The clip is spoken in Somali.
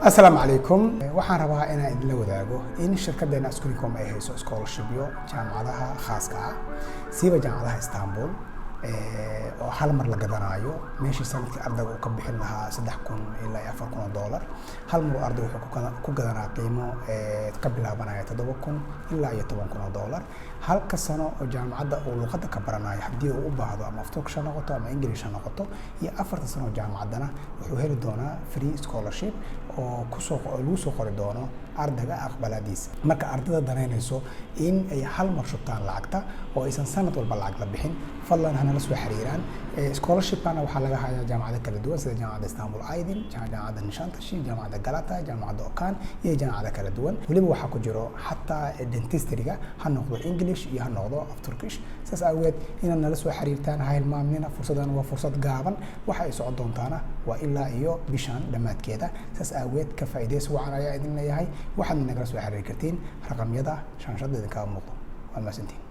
Asalaamu calaykum. Waxaan rabaa inaan idinla wadaago in shirkaddeena Schooling.com ay hayso scholarshipyo jaamacadaha khaaska ah, siiba jaamacadaha Istanbul, oo hal mar la gadanaayo. Meeshii sanadkii ardayga uu ka bixin lahaa $3,000 ilaa iyo $4,000, hal mar uu ardayga wuxuu ku gadanaa qiimo ka bilaabanaya $7,000 ilaa iyo $10,000. Halka sano oo jaamacadda uu luqadda ka baranayo, haddii uu u baahdo, ama af Turkish ha noqoto ama English ha noqoto, iyo 4ta sano oo jaamacaddana wuxuu heli doonaa free scholarship oo kusoo oo lagu soo qori doono ardayga aqbalaadiisa. Marka ardayda danaynayso in ay hal mar shubtaan lacagta oo aysan sanad walba lacag la bixin, fadlan hanala soo xiriiraan. Scholarshipkana waxaa laga hayaa jaamacado kala duwan, sida Jaamacadda Istanbul Aydin, Jaamacadda Nişantaşı, Jaamacadda Galata, Jaamacadda Okan iyo jaamacado kala duwan. Weliba waxaa ku jiro xataa dentistryga, ha noqdo English iyo ha noqdo af Turkish. Saas aageed inaad nala soo xiriirtaan ha hilmaamnina. Fursadan waa fursad gaaban, waxa ay socon doontaana waa ilaa iyo bishan dhammaadkeeda. Saas aageed ka faa'iidaysi wacan ayaa idin leeyahay. Waxaadna nagala soo xiriiri kartiin raqamyada shaashadda idinkaga muuqdo. Waa mahadsantiin.